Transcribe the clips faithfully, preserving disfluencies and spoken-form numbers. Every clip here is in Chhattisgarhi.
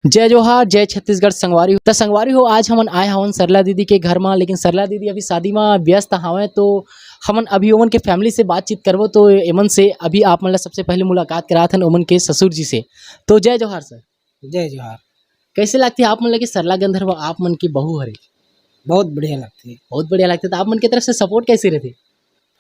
जय जोहार, जय छत्तीसगढ़ संगवारी हो। त संगवारी हो, आज हमन आए हवन सरला दीदी के घर मा, लेकिन सरला दीदी अभी शादी मा व्यस्त हावय, तो हमन अभी ओमन के family से बातचीत करबो, तो एमन से अभी आप मन ला सबसे पहले मुलाकात करात हन ओमन के ससुर जी से। तो जय जोहार sir। जय जोहार। कैसे लगथे आप मन ला कि सरला गंधर्व आप मन के बहू हरे? बहुत बढ़िया लगथे। बहुत बढ़िया लगथे। तो आप मन के तरफ से support कैसे रहथे?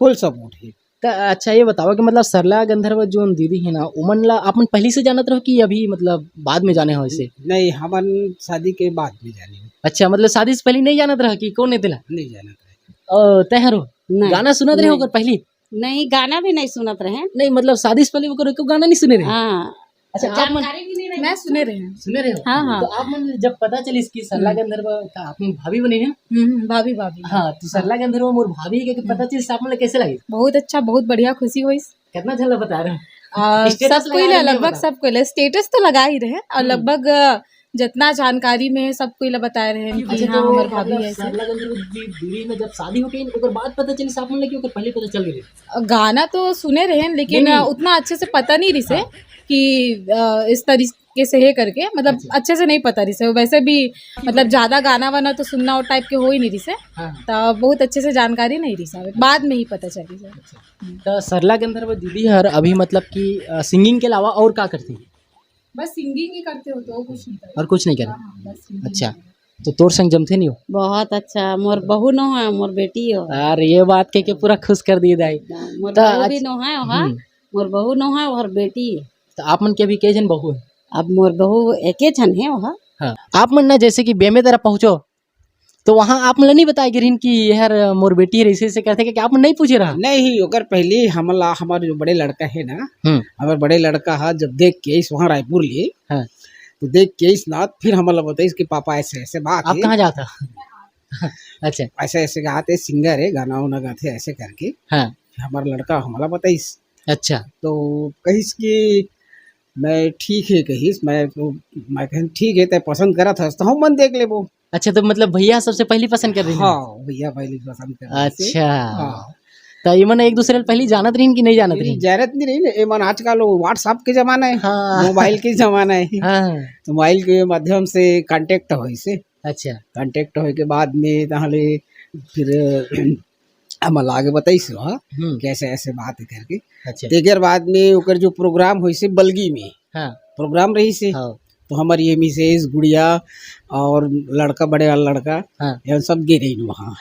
Full support है। त अच्छा ये बताओ कि मतलब सरला गंधर्व जोन दीदी है ना, उमन ला आप मन पहली से जानत रहो कि अभी मतलब बाद में जाने हो इसे? नहीं, हमन शादी के बाद में जाने। अच्छा, मतलब शादी से पहले नहीं जानत रहो कि कौन है तेला? नहीं जानत रहे। ओ, तय हरो? नहीं। गाना सुनत रहे हो नहीं। ओकर पहली? नहीं, गाना भी नहीं सुनत रहे। नहीं, मतलब शादी से पहले ओकर एको गाना नहीं सुने रहे? हाँ। अच्छा, आप मन जानकारी भी नहीं रहे। मैं सुने रहे हैं। सुने रहे हो? हाँ, हाँ। तो आप मन जब पता चलिस कि सरला हम्म। गंधर्व का आप मन भाभी बने हैं? हम्म, हम्म, भाभी, भाभी। हाँ, तो सरला गंधर्व मोर भाभी के, के पता हम्म। चलिस, आप मन ला कैसे लगे? बहुत अच्छा, बहुत बढ़िया, खुशी होइस। कितना झन ला बता रहे हो? आ, status सब कोई लगा ले, रहे, नहीं लगभग बता? सब कोई ले। Status तो लगा ही रहे और हम्म। लगभग, अ, जितना जानकारी में है, सब कोई ला बताए रहे हैं कि अच्छा, हाँ, तो हमार भाभी मतलब है ऐसे। सरला गंधर्व जी दूरी में जब शादी हो गई, ओकर बाद पता चलिस आप मन ला कि ओकर पहले पता चल गई? गाना तो सुने रहे हैं, लेकिन, नहीं, नहीं। अ, उतना अच्छे से पता नहीं रिसे हाँ। कि, अ, इस तरीके से है करके, मतलब, अच्छा। अच्छे से नहीं पता रिसे। वैसे भी, मतलब, ज्यादा गाना वाना तो सुनना वो type के हो ही नहीं रिसे। हाँ। तो बहुत अच्छे से जानकारी नहीं रिसे, बाद में ही पता चली। अच्छा। तो सरला गंधर्व दीदी हर अभी, मतलब कि, अ, singing के अलावा और का करती? बस singing ही करते हो तो कुछ नहीं करते। और कुछ नहीं करे? हाँ, हाँ, बस singing अच्छा, करते हो। तो तोर संग जमथे नहीं हो? बहुत अच्छा, मोर बहू नो है, मोर बेटी हो। अरे, ये बात कह के पूरा खुश कर दिए दाई। मोर तो बहू भी अच्छा, नो है वहाँ, हम्म। मोर बहू नो है और बेटी है। तो आप मन के अभी के झन बहू है? अब मोर बहू एके झन है वहाँ। हाँ, आप मन ना जैसे कि बेमे तरफ पहुँचो, तो वहाँ आप मन ला नहीं बताए गिरिन कि ये हर मोर बेटी है, ऐसे, ऐसे करथे, कि आप मन नहीं पूछे रहा? नहीं, ओकर पहले हमला, हमार जो बड़े लड़का है ना, हम्म। हमार बड़े लड़का हा जब देख के इस वहाँ रायपुर ले, हाँ। तो देख के इस ना, फिर हमला बताइस कि पापा ऐसे, ऐसे बात आप है। कहाँ जाता? अच्छा। ऐसे, ऐसे गाते, singer है, गाना वाना गाते, ऐसे करके। हाँ। हमार लड़का हमला बताइस। अच्छा। तो कहिस कि मैं ठीक है कहिस, मैं तो, मैं कहन ठीक है, तै पसंद करत हस, तो हम मन देख लेबो। अच्छा, तो मतलब भैया सबसे पहली पसंद कर रही हैं? हाँ, भैया पहली पसंद कर रही थी। अच्छा। हाँ। तो ये मन एक दूसरे ले पहली जानत रही कि नहीं जानत नहीं, रही? जानत नहीं रही ना, ये मन आजकल वो WhatsApp के जमाना है, हाँ। Mobile के जमाना है। हाँ। तो mobile के माध्यम से contact होइस। अच्छा। Contact होए के बाद में ताहले फिर हमला आगे बताइस हा, हम्म। कैसे ऐसे बात है करके। अच्छा। तेकर बाद में ओकर जो program होइस बलगी में, हाँ। Program रहिस, हाँ। तो हमार ये missus, गुड़िया और लड़का, बड़े वाला लड़का, हाँ। ये सब गे रही वहाँ।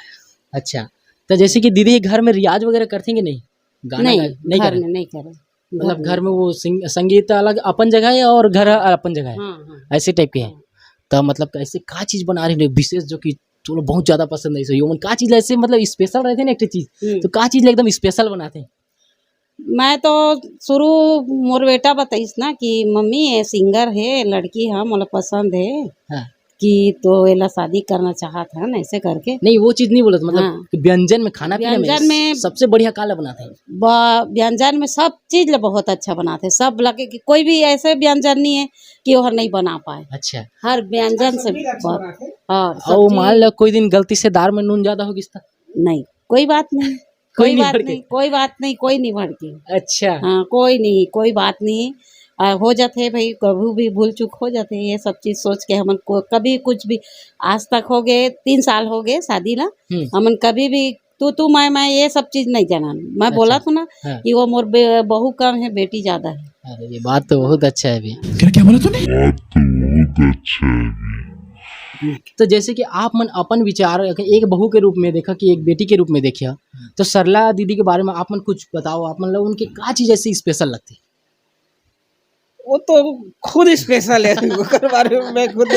अच्छा, तो जैसे कि दीदी घर में रियाज वगैरह करथे कि नहीं? गाना नहीं, गा-, नहीं घर करे? में नहीं करे। मतलब घर घर में वो सिंग-, संगीत अलग अपन जगह है और घर अपन जगह है, हाँ, हाँ। ऐसे type के हैं। हाँ। तो मतलब ऐसे का चीज बना रही है विशेष, जो कि चलो बहुत ज्यादा पसंद है इसे, यो मन का चीज ऐसे मतलब special रहते हैं ना एक ठे चीज, हम्म। तो का चीज एकदम special बनाते हैं? मैं तो शुरू मोर बेटा बताइस ना कि मम्मी ये singer है, लड़की है, मोला पसंद है। हाँ। कि तो एला शादी करना चाहत हन, ऐसे करके। नहीं, वो चीज नहीं बोलत, मतलब हाँ। कि व्यंजन में, खाना पीना में व्यंजन में सबसे बढ़िया का ला बनाते हैं? ब-, व्यंजन में सब चीज ला बहुत अच्छा बनाते हैं, सब लगे कि कोई भी ऐसे व्यंजन नहीं है कि वो नहीं बना पाए। अच्छा। हर व्यंजन से अच्छा, सब भी अच्छा बहुत बनाते हैं। हाँ, सब और मान चीज लो कोई दिन गलती से दाल में नून ज्यादा हो गया तो? नहीं, कोई बात नहीं। कोई कोई नहीं बात भड़के? नहीं, कोई बात नहीं, कोई नहीं भड़के। अच्छा। हाँ, कोई नहीं, कोई बात नहीं। आ, हो जाते हैं भाई, कभी भी भूल चूक हो जाते हैं, ये सब चीज सोच के हमन को कभी कुछ भी, आज तक हो गए, तीन साल हो गए शादी ला, हम्म। हमन कभी भी तू, तू, मैं, मैं, ये सब चीज नहीं जाना। मैं अच्छा। बोला था ना हाँ। कि वो मोर बे-, बहू कम है, बेटी ज्यादा है। अरे, ये बात तो बहुत अच्छा है अभी। क्या, क्या बोला तूने? बात तो बहुत अच्छा है अभी। तो जैसे कि आप मन अपन विचार एक बहू के रूप में देखा कि एक बेटी के रूप में देखिया, तो सरला दीदी के बारे में आप मन कुछ बताओ, आप मन ला उनके का चीज ऐसी special लगती? वो तो खुद special है, ओकर बारे में मैं खुद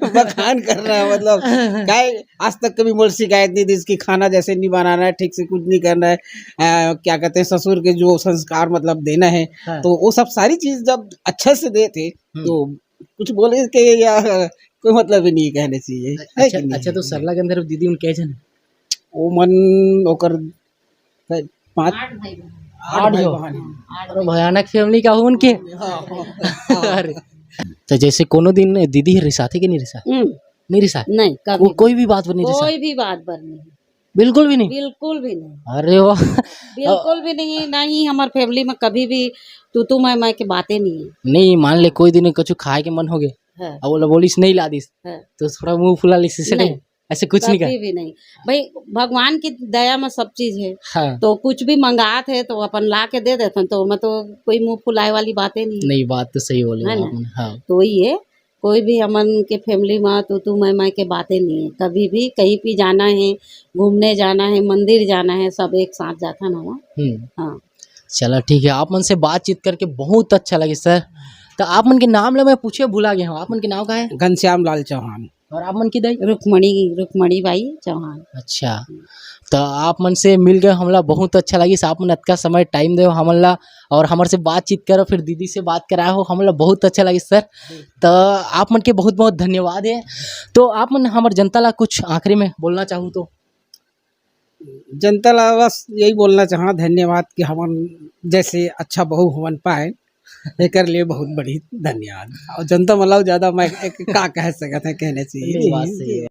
बखान कर रहा हूँ, मतलब, काहे आज तक कभी मोर शिकायत नहीं दी कि खाना जैसे नहीं बनाना है, ठीक से कुछ नहीं करना है, अ, क्या कहते हैं, ससुर के जो संस्कार, मतलब, देना है, हाँ। तो वो सब सारी चीज जब अच्छे से देते, हम्म। तो कुछ बोले के या कोई मतलब ही नहीं कहने चाहिए, है अच्छा, कि नहीं? अच्छा, तो सरला गंधर्व दीदी उन कै झन? वो मन ओकर पाँच, आठ भाई बहन। आठ आठ भाई जो? बहन हैं। अरे, भयानक family का हो उनके। हाँ, हाँ, हाँ। अरे, तो जैसे कोनो दिन दीदी रिसाथे कि नहीं रिसा? हम्म। नहीं रिसा? नहीं, कभी वो नहीं। कोई भी बात पर नहीं रिसा? कोई भी बात पर नहीं। बिल्कुल भी नहीं? बिल्कुल भी नहीं। अरे वाह। बिल्कुल भी नहीं, ना ही हमार family में कभी भी तू, तू, मैं, मैं के बातें नहीं है। नहीं, मान ले कोई दिन कुछ खाए के मन हो गए, हाँ। अउ ओला बोलिस नहीं ला दिस, हाँ। तो थोड़ा मुंह फुला लिस, ऐसे नहीं। नहीं, ऐसे कुछ नहीं कभी भी नहीं। भाई, भगवान की दया में सब चीज है। हाँ। तो कुछ भी मंगात है तो अपन ला के दे देथन, तो ओमा तो कोई मुंह फुलाए वाली बातें नहीं। नहीं, बात तो सही बोले है ना? आपने, हाँ। तो वही है, कोई भी हमन के family में तू तू मैं मैं के बातें नहीं है। कभी भी कहीं भी जाना है, घूमने जाना है, मंदिर जाना है, सब एक साथ जाथन ना। हम्म। हाँ। चला ठीक है, आप मन से बातचीत करके बहुत अच्छा लगे सर। तो आप मन के नाम ला मैं पूछे भुला गया हूँ, आप मन के नाम का है? घनश्याम लाल चौहान। और आप मन की दाई? रुक्मणी, रुक्मणी बाई चौहान। अच्छा, तो आप मन से मिल के हमला बहुत अच्छा लगिस। आप मन अतका समय time देव हमन ला और हमर से बातचीत करो, फिर दीदी से बात कराए हो, हमला बहुत अच्छा लगिस सर। तो आप मन के बहुत बहुत धन्यवाद है। तो आप मन हमर जनता ला कुछ आखिरी में बोलना चाहू तो? जनता ला बस यही बोलना चाहा, धन्यवाद कि हमन जैसे अच्छा बहू हमन पाए, एकर लिए बहुत बड़ी धन्यवाद। और जनता मतलब ज्यादा मैं एक का कह सकत है, कहने चाहिए नहीं, बात सही है।